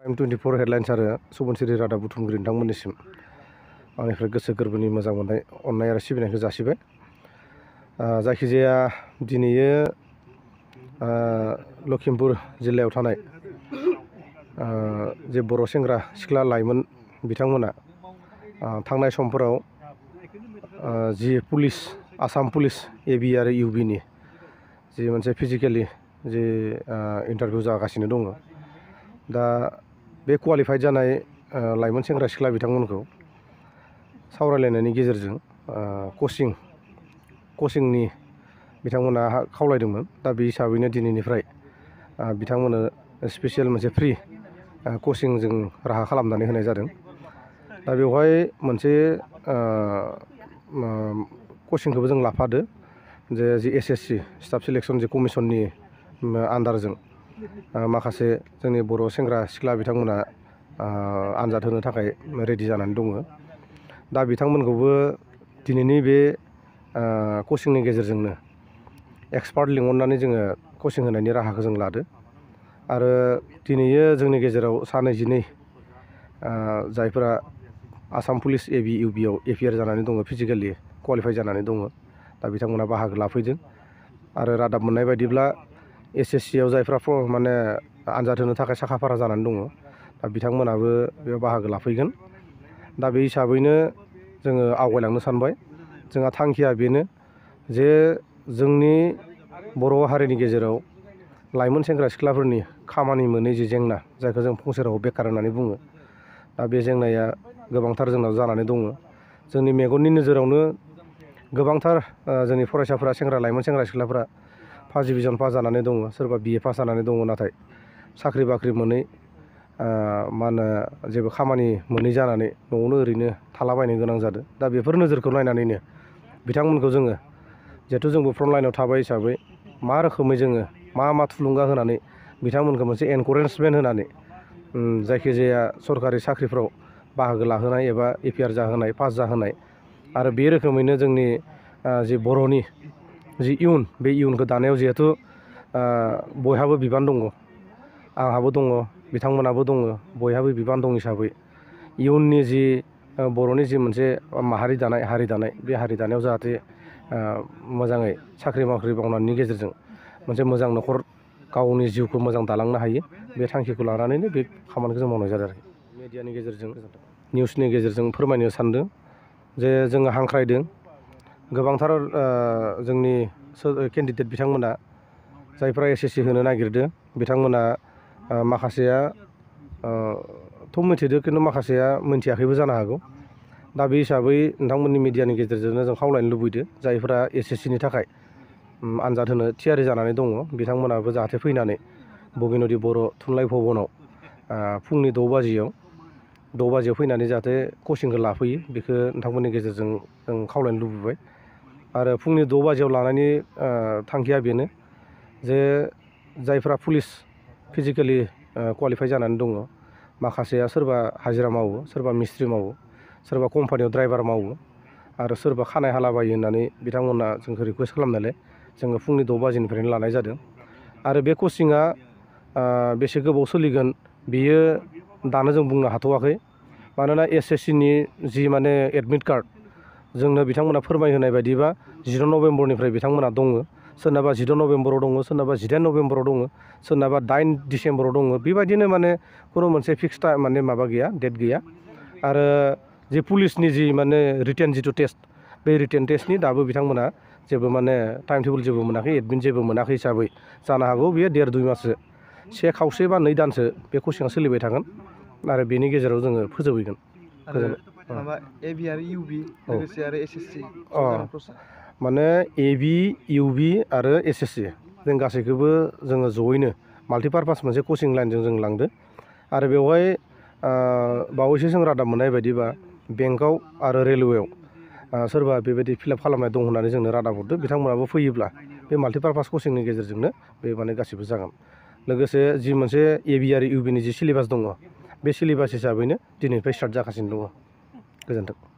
M24 headlines आरो सुबुनसिरि रादाब बुथुमगिरि नोंथांमोननिसिम आंनिफ्राय गोसो गोरबोनि मोजां मोननाय अननाय आरो सिबिनायखौ जासिबाय। जायखिजाया दिनैयो लखिमपुर जिल्लायाव थानाय जे बर' सेंग्रा सिख्ला लाइमोन बिथांमोना थांनाय समफोराव जि पुलिस आसाम पुलिस एबि आरो इउबिनि जि मोनसे फिजिकेलि जे इन्टारभिउ जागासिनो दङ। दा बे क्वालिफाइड जानाय लाइमोन सेंग्रा सिख्ला बिथांमोनखौ सावरायलायनायनि गेजेरजों कचिंनि बिथांमोना खावलायदोंमोन। दा बे हिसाबैनो दिनैनिफ्राय बिथांमोननो स्पेसियेल मोनसे फ्रि कचिं जों राहा खालामनानै होनाय जादों। दा बेवहाय मोनसे कचिंखौबो जों लाफादो जे SSC स्टाफ सिलेक्सन जे कमिसननि आन्दारजों माखासे जोंनि बर' सेंग्रा सिख्ला बिथांमोना आनजाद होनो थाखाय रेडि जानानै दङ। दा बिथांमोनखौबो दिनैनि बे कचिंनि गेजेरजोंनो एक्सपार्ट लिंहरनानै जोङो कचिं होनायनि राहाखौ जों लादो। आरो दिनैयो जोंनि गेजेराव सा 22 जायफोरा आसाम पुलिस एबि इउबिआव एपियार जानानै दङ, फिजिकेलि क्वालिफाइ जानानै दङ। दा बिथांमोना बाहागो लाफैदों। आरो रादाब मोननाय बायदिब्ला SSCआव जायफ्रा माने आनजाद होनो थाखाय साखाफारा जानानै दङ, दा बिथांमोनाबो बेयाव बाहागो लाफैगोन। दा बे हिसाबैनो जोङो आवगायलांनो सानबाय। जोंहा थांखिया बेनो जे जोंनि बर' हारिनि गेजेराव लाइमोन सेंग्रा सिख्लाफोरनि खामानि मोनै जि जेंना, जायखौ जों फंसे रावाव बेखार होननानै बुङो, दा बे जेंनाया गोबांथार जोंनाव जानानै दङ। जोंनि मेगननि नोजोरावनो गोबांथार जोंनि फरायसाफोरा लाइमोन सेंग्रा सिख्लाफोरा फार्स्ट डिभिजन पास जानानै दङ, सोरबा BA पास जानानै दङ, नाथाय साख्रि बाख्रि मोनै मा होनो जेबो खामानि मोनै जानानै न'आवनो ओरैनो थालाबायनो गोनां जादों। दा बेफोर नोजोरखौ नायनानैनो बिथांमोनखौ जोङो, जिहेथु जोंबो फ्रन्ट लाइनाव थाबाय हिसाबै, मा रोखोमै जोङो मा थुलुंगा होनानै बिथांमोनखौ मोनसे एनकारेजमेन्ट होनानै जायखिजाया सरकारि साख्रिफ्राव बाहागो लाहोनाय एबा एपियार जाहोनाय, पास जाहोनाय, आरो बे रोखोमैनो जोंनि जि बर'नि जि इयुन, बे इयुनखौ दानायाव जिहेथु बयहाबो बिबान दङ, आंहाबो दङ, बिथांमोनाबो दङ, बयहाबो बिबान दं हिसाबै इयुननि जि बर'नि जि मोनसे माहारि दानाय, हारि दानाय, बे हारि दानायाव जाहाथे मोजाङै साख्रि बाख्रि मावनायनि गेजेरजों मोनसे मोजां न'खर, गावनि जिउखौ मोजां दालांनो हायो, बे थांखिखौ लानानैनो बे खामानिखौ जों मावनाय जादों आरो मिडियानि गेजेरजों, निउसनि गेजेरजों फोरमायनो सानदों जे जोङो हांख्रायदों गोबांथार जोंनि केन्डिडेट बिथांमोना जायफ्रा SSC होनो नागिरदों, बिथांमोना माखासेया मिथिदों, खिन्थु माखासेया मिथियाखैबो जानो हागौ। दा बे हिसाबै नोंथांमोननि मिडियानि गेजेरजोंनो जों खावलायनो लुबैदों, जायफ्रा SSCनि थाखाय आनजाद होनो थियारि जानानै दङ, बिथांमोनाबो जाहाथे फैनानै बगिनदि बर' थुनलाइ भबनाव फुंनि 6 बाजियाव फैनानै जाहाथे कचिंखौ लाफैयो, बेखौ नोंथांमोननि गेजेरजों जों खावलायनो लुबैबाय। आरो फुंनि 6 बाजियाव लानायनि थांखिया बेनो जे जायफ्रा पुलिस फिजिकेलि क्वालिफाइ जानानै दङ, माखासेया सोरबा हाजिरा मावो, सोरबा मिस्ट्रि मावो, सोरबा कम्पानियाव ड्राइभार मावो, आरो सोरबा खानाय हालाबायो होननानै बिथांमोना जोंखौ रिकुवेस्ट खालामनायलाय जोङो फुंनि 6 बाजिनिफ्रायनो लानाय जादों। आरो बे कचिंआ बेसे गोबाव सोलिगोन बियो दानो जों बुंनो हाथ'वाखै। मानोना SSCनि जि माने एडमिट कार्ड जोंनो बिथांमोना फोरमायहोनाय बायदिबा 14 नभेम्बरनिफ्राय बिथांमोना दङ, सोरनाबा 14 नभेम्बराव दङ, सोरनाबा 18 नभेम्बराव दङ, सोरनाबा 8 डिसेम्बराव दङ। बेबायदिनो माने खुनु मोनसे फिक्स माने माबा गैया, डेट गैया। आरो जि पुलिसनि जि माने रिटेन जिथु टेस्ट, बे रिटेन टेस्टनि दाबो बिथांमोना जेबो माने टाइम टेबोल जेबो मोनाखै, एडमिट जेबो मोनाखै हिसाबै जानो हागौ बेयो 1.5-2 माससो, 1 खावसे बा 2 दानसो बे कचिंआ सोलिबाय थागोन। आरो बेनि गेजेराव जोङो फोजोबहैगोन। माबा एबि आरो इउबि लोगोसे आरो SSC माने एबि, इउबि आरो SSC जों गासैखौबो जोङो जयैनो माल्टिपारपास मोनसे कचिं लाइनजों जों लांदो। आरो बेवहाय बावैसो जों रादाब मोननाय बायदिबा बेंकआव आरो रेलवेआव सोरबा बेबायदि फिलआप खालामनाय दं होननानै जोंनो रादाब हरदो। बिथांमोनाबो फैयोब्ला बे माल्टिपारपास कचिंनि गेजेरजोंनो बे माने गासिबो जागोन। लोगोसे जि मोनसे एबि आरो इउबिनि जि सिलेबास दङ, बे सिलेबास हिसाबैनो दिनैनिफ्राय स्टार्ट जागासिनो दङ। गोजोन्थों।